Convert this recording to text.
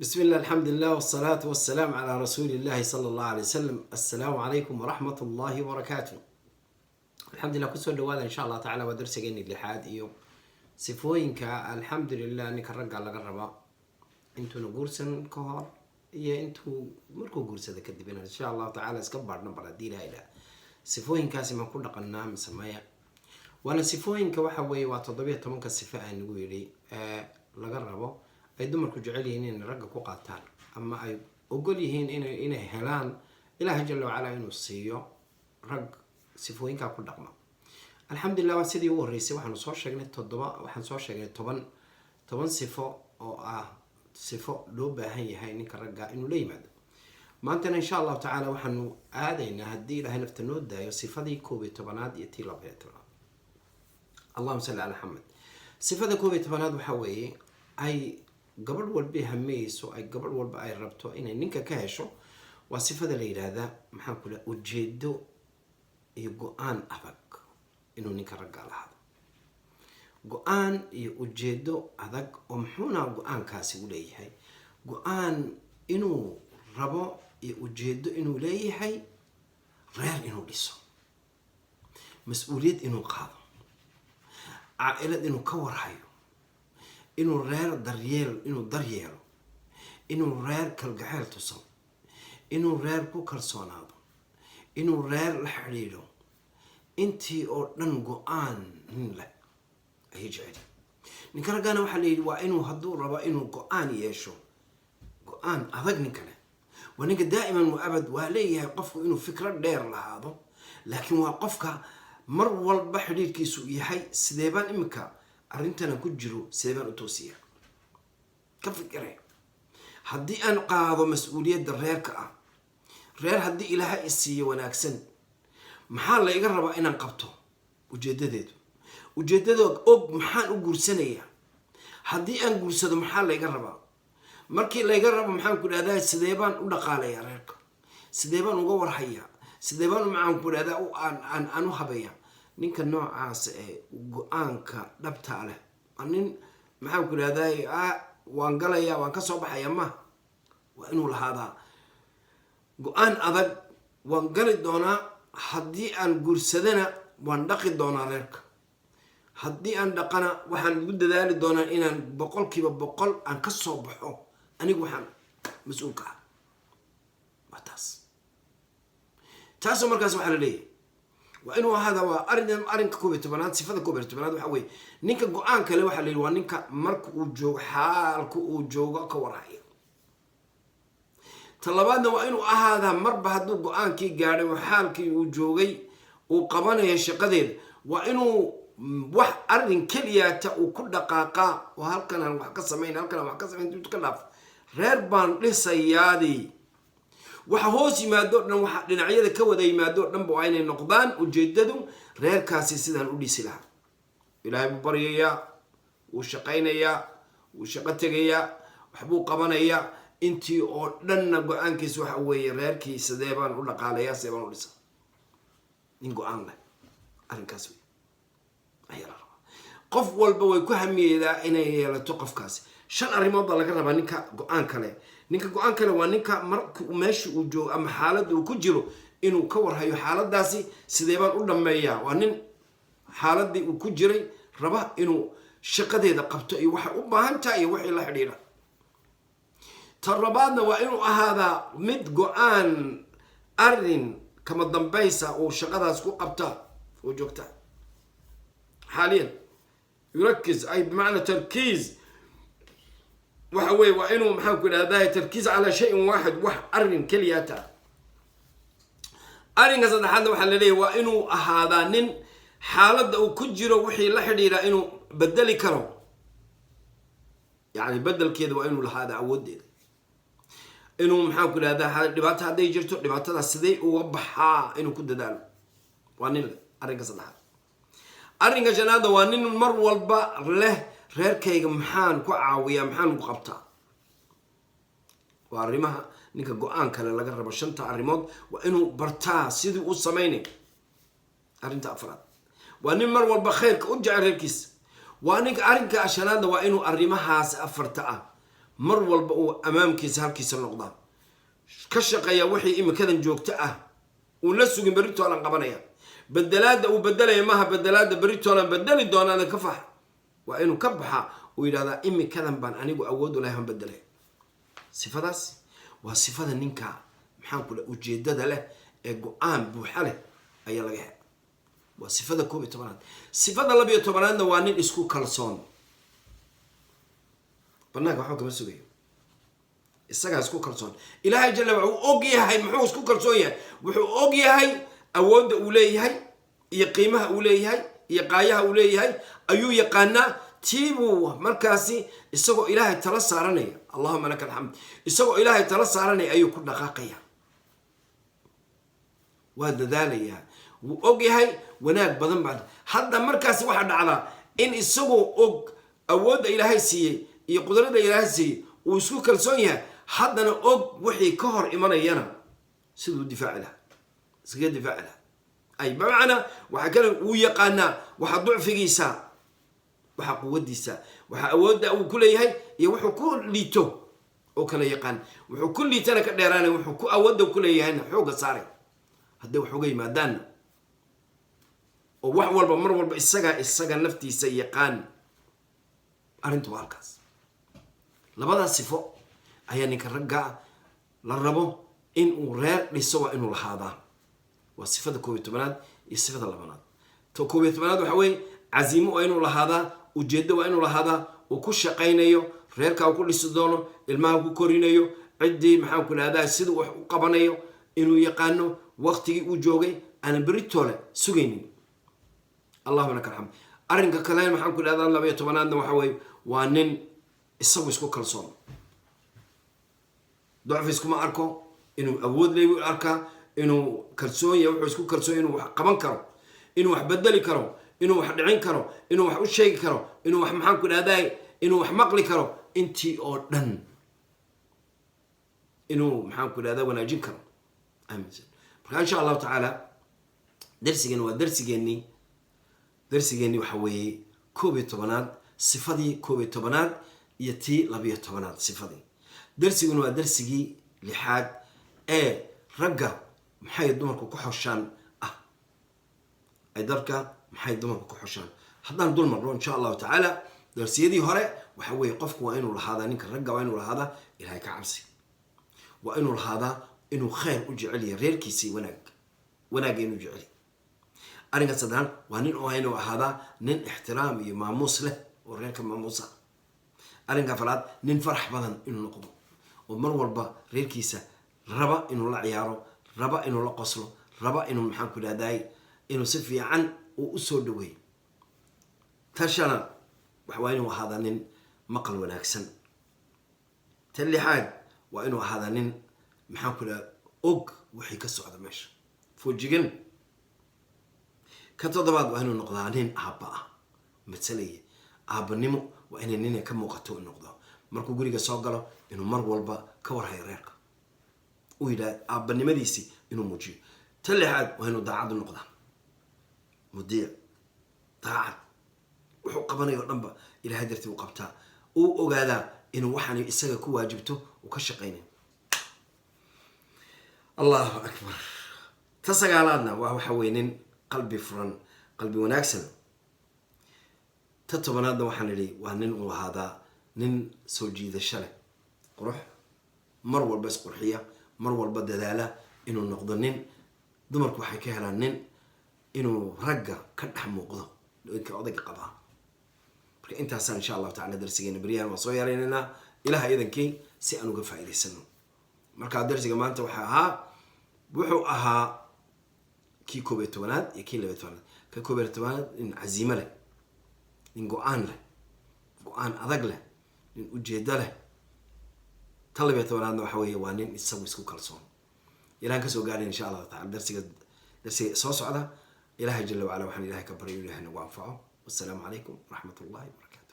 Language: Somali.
بسم الله، الحمد لله، والصلاة والسلام على رسول الله صلى الله عليه وسلم. السلام عليكم ورحمة الله وبركاته. الحمد لله. Kusoo dhawaada insha Allah tacaala, waa darsigeeni lixaad iyo sifooyinka, alxamdulilah, ninka ragga laga raba intuuna guursan ka hor iyo intuu markuu guursada kadib, inaan insha Allahu tacaala iska baadhno bal haddii Ilaha ilaah sifooyinkaasi ma ku dhaqanaa mise maya. Waana sifooyinka, waxa weeye, waa 17-ka sifo aan nagu yidhi ee laga rabo, ay dumarku jecel yihiin inay ragga ku qaataan ama ay ogol yihiin inay helaan, Ilaaha jala wacalaa inuu siiyo rag sifooyinkaa ku dhaqma. Alxamdulilah, waa sidii ugu horreysay. Waxaanu soo sheegnay toddoba, waxaan soo sheegnay 10 sifo oo ah sifo loo baahan yahay ninka ragga inuu la yimaado. Maantana insha Allahu tacaala waxaanu aadaynaa, haddii Ilahay nafta noo daayo, sifadii 11aad iyo tii 12aad. Allahuma salli calaa Maxamed. Sifada 11aad waxaa weeye ay gabadh walba hameyso, ay gabadh walba ay rabto inay ninka ka hesho, waa sifada la yidhaahdaa, maxaan ku leha, ujeedo iyo go-aan adag inuu ninka ragga lahaado. Go-aan iyo ujeedo adag oo muxuuna go-aankaasi u leeyahay? Go-aan inuu rabo iyo ujeedo inuu leeyahay reer inuu dhiso, mas-uuliyad inuu qaado, caa-ilad inuu ka warhayo, inuu reer daryeel, inuu daryeelo, inuu reer kalgaceel tuso, inuu reer ku kalsoonaado, inuu reer la xidhiidho. Intii oo dhan go-aan nin leh ayay jeceli. Ninka raggaana waxaa la yidhi waa inuu, hadduu rabo inuu go-aan yeesho, go-aan adag ninka leh waa ninka daa'iman wa abad waa leeyahay qofku inuu fikrad dheer lahaado, laakiin waa qofka mar walba xidhiirkiisu yahay: sidee baan iminka arrintanan ku jiro, sidee baan u toosiya, ka fikire haddii aan qaado mas-uuliyadda reerka ah, reer haddii Ilaaha i siiyo wanaagsan, maxaa la iga rabaa inaan qabto? Ujeedadeedu, ujeedada og, maxaan u guursanayaa? Haddii aan guursado, maxaa layga rabaa? Markii layga rabo, maxaan ku dhahdaa, sidee baan u dhaqaalayaa reerka? Sidee baan uga warhayaa? Sidee baan, maxaan ku dhahdaa, aan u habeeyaa? Ninka noocaas ee go-aanka dhabtaa leh waa nin, maxaan ku dhahdaa, waan galayaa, waan ka soo baxayaa ma waa inuu lahaadaa go-aan adag. Waan gali doonaa haddii aan guursadana, waan dhaqi doonaa reerka. Haddii aan dhaqana, waxaan ugu dadaali doonaa inaan 100% aan ka soo baxo. Anigu waxaan mas-uulka ah waa taas. Taasoo markaas waxaa la leeyahay waa inuu ahaada, waa arrin arrinka 11aad. Sifada 11aad waxa weye ninka go-aan kale waxaa la yidhi waa ninka marka uu joogo, xaalka uu joogo ka warhaya. Ta labaadna waa inuu ahaadaa, marba hadduu go-aankii gaadhay oo xaalkii uu joogay uu qabanayo shaqadeeda, waa inuu wax arrin keliyaata uu ku dhaqaaqaa oo halkan aan wax ka samayn, halkan aan wax ka samayn intuu ka dhaaf, reer baan dhisayaadii, waxa hoos yimaado dhan, waxa dhinacyada ka wada yimaado o dhanba waa inay noqdaan ujeedadu reerkaasi sidaan u dhisi lahaa. Ilaahay buu baryayaa, wuu shaqaynayaa, wuu shaqo tegayaa, waxbuu qabanayaa. Intii oo dhanna go-aankiis waxa weeye reerkii sidee baan u dhaqaalayaa, sidee baan u dhisa. Nin go-aan leh arrinkaas wey ayaa la rabaa. Qof walba way ku hamiyeedaa inay yeelato qofkaasi. Shan arrimood baa laga rabaa ninka go-aan kale. Ninka go-aan kale waa ninka marka meesha uu joogo ama xaaladda uu ku jiro inuu ka warhayo xaaladaasi sidee baan u dhammeeyaa. Waa nin xaaladii uu ku jiray raba inuu shaqadeeda qabto iyo waxay u baahan tahay iyo wixii la xidhiidha. Ta labaadna waa inuu ahaadaa mid go-aan arrin kama dambaysa uu shaqadaas ku qabta oo joogta. حاليا يركز، أي بمعنى تركيز، waxa weye waa inuu, maxaan ku idhahdaa, تركيز على شيء واحد, wax arrin keliyata. Arrinka saddexaadna waxaa laleeyahy waa inuu ahaadaa nin xaaladda uu ku jiro wixii la xidhiidha inuu bedeli karo, yani bedelkeeda waa inuu lahaadaa awooddeeda, inuu, maxaan ku idhahdaa, dhibaato hadday jirto, dhibaatadaas sidee uga baxaa inuu ku dadaalo. Waa nin leh arrinka saddexaad. Arrinka shanaadna waa nin mar walba leh reerkayga maxaan ku caawiyaa, maxaan ku qabtaa. Waa arrimaha ninka go-aan kale laga rabo. Shanta arrimood waa inuu bartaa sidii u samaynay. Arrinta afraad waa nin mar walba khayrka u jecel reerkiisa. Waa ninka arrinka shanaadna waa inuu arrimahaas afarta ah Mar walba uu amaamkiisa halkiisa noqdaa, ka shaqeeya wixii imikadan joogto ah, uun la sugin berritoolan qabanaya. Bedelaada uu bedelaya maaha bedelaada berritoolan bedeli doonaana ka fax. Waa inuu ka baxa, uu yidhahdaa: "Imikadan baan anigu awood u lahay, aan bedelay." Sifadaas waa sifada ninka, maxaan ku dhaha, ujeedada leh ee go-aan buuxa leh ayaa laga hela. Waa sifada 11aad. Sifada 12aadna waa nin isku kalsoon. Banaanka waxba kama sugayo, isagaa isku kalsoon. Ilaahay jalla wuxuu og yahay. Muxuu isku kalsoon yahay? Wuxuu og yahay awoodda uu leeyahay iyo qiimaha uu leeyahay iyo qaayaha uu leeyahay ayuu yaqaanaa. Tiibuu markaasi isagoo Ilaahay tala saaranaya, allahuma laka alxamd, isagoo Ilaahay tala saaranaya ayuu ku dhaqaaqaya, waa dadaalayaa. Wuu og yahay wanaag badan baa hadda. Markaasi waxaa dhacdaa in isagoo og awoodda Ilaahay siiyey iyo qudradda Ilaahay siiyey, uu isku kalsoon yahay, haddana og wixii ka hor imanayana siduu difaaci lahaa, iskaga difaaci lahaa. Ay bimacnaa waxaa kale wuu yaqaanaa waxa ducfigiisa, waxa quwadiisa, waxa awoodda uu ku leeyahay iyo wuxuu ku liito oo kala yaqaan. Wuxuu ku liitana ka dheeraanay, wuxuu ku awoodda ku leeyahayna xoogga saaray. Hadday wax uga yimaadaanna oo wax walba mar walba isaga naftiisa yaqaan. Arrintu waa halkaas. Labadaas sifo ayaa ninka ragga la rabo in uu reer dhiso waa inuu lahaadaa. Waa sifada 11aad iyo sifada labanaad. To 11aad waxa weeye casiimo waa inuu lahaadaa, ujeeddo waa inuu lahaadaa uu ku shaqaynayo, reerka uu ku dhisi doono, ilmaha ku korinayo, ciddii, maxaan ku idhahdaa, siduu wax u qabanayo inuu yaqaano, waqtigii uu joogay aanan beritoole sugaynin. Allahuma laka alxamd. Arrinka kale, maxaan ku idhahdaa, 12aadna waxa weeye waa nin isagu isku kalsoon. Docfi iskuma arko, inuu awood leh buu arkaa, inuu kalsoon yahay. Wuxuu isku kalsoon inuu wax qaban karo, inuu wax bedeli karo, inuu wax dhicin karo, inuu wax u sheegi karo, inuu wax, maxaan ku idhahdaa, inuu wax maqli karo, intii oo dhan inuu, maxaan ku idhahdaa, wanaajin karo aaminsan. Marka insha Allahu tacaala darsigan waa darsigeennii waxa weeye 11aad, sifadii 11aad iyo tii 12aad sifadii. Darsiguna waa darsigii lixaad ee ragga maxay dumarku ku xoshaan ah, ay dadka maxay dumarku ku xoshaan. Haddaan dul marno insha Allahu tacaala darsiyadii hore, waxa weeye qofku waa inuu lahaadaa, ninka ragga waa inuu lahaadaa Ilahay ka cabsi, waa inuu lahaadaa inuu khayr u jecel yahay reerkiisii, wanaag, wanaagga inuu jecel yahay. Arrinka saddexaad waa nin oo inuu ahaadaa nin ixtiraam iyo maamuus leh oo reerka maamuusa. Arrinka afraad, nin farax badan inuu noqdo oo mar walba reerkiisa raba inuu la ciyaaro, raba inuu la qoslo, raba inuu, maxaan ku idhahdaay, inuu si fiican uu usoo dhaweeyo. Ta shanaad waxa waa inuu ahaadaa nin maqal wanaagsan. Ta lixaad waa inuu ahaadaa nin, maxaan ku idhahda, og wixii ka socda meesha, foojigan. Ka toddobaad waa inuu noqdaa nin aabba ah, masalaya aabbanimo waa inay nina ka muuqato noqdo. Markuu guriga soo galo inuu mar walba ka warhayo reerka, uu yidhaha aabbanimadiisii inuu muujiyo. Ta lixaad waa inuu daacad u noqdaa, mudiic, daacad, wuxuu qabanayo o dhanba Ilahay dartii u qabtaa, uu ogaadaa inuu waxaan isaga ku waajibto uu ka shaqaynay. Allahu akbar. Ta sagaalaadna waa waxa weye nin qalbi furan, qalbi wanaagsan. Ta 10aadna waxaan idhi waa nin uu ahaadaa nin soo jiidasho leh, qurux, mar walba isqurxiya, mar walba dadaala inuu noqdo nin dumarku waxay ka helaan, nin inuu ragga ka dhex muuqdo, ninka odayga qabaa. Marka intaasaan insha Allahu tacala darsigeena beryahan waan soo yaraynaynaa, Ilaha idankii, si aan uga faa'iidaysano. Marka darsiga maanta waxa ahaa, wuxuu ahaa kii 11aad iyo kii 12aad. Ka 11aad, nin casiimo leh, nin go-aan leh, go-aan adag leh, nin ujeedo leh. Ta 12aadna waxa weeye waa nin isagu isku kalsoon. Ilahan kasoo gaadhay insha Allahu tacala darsiga soo socda. Ilahay jala wacala waxaan Ilahay ka baryo Ilahay nagu anfaco. Wassalaamu calaykum waraxmat ullahi wabarakatu.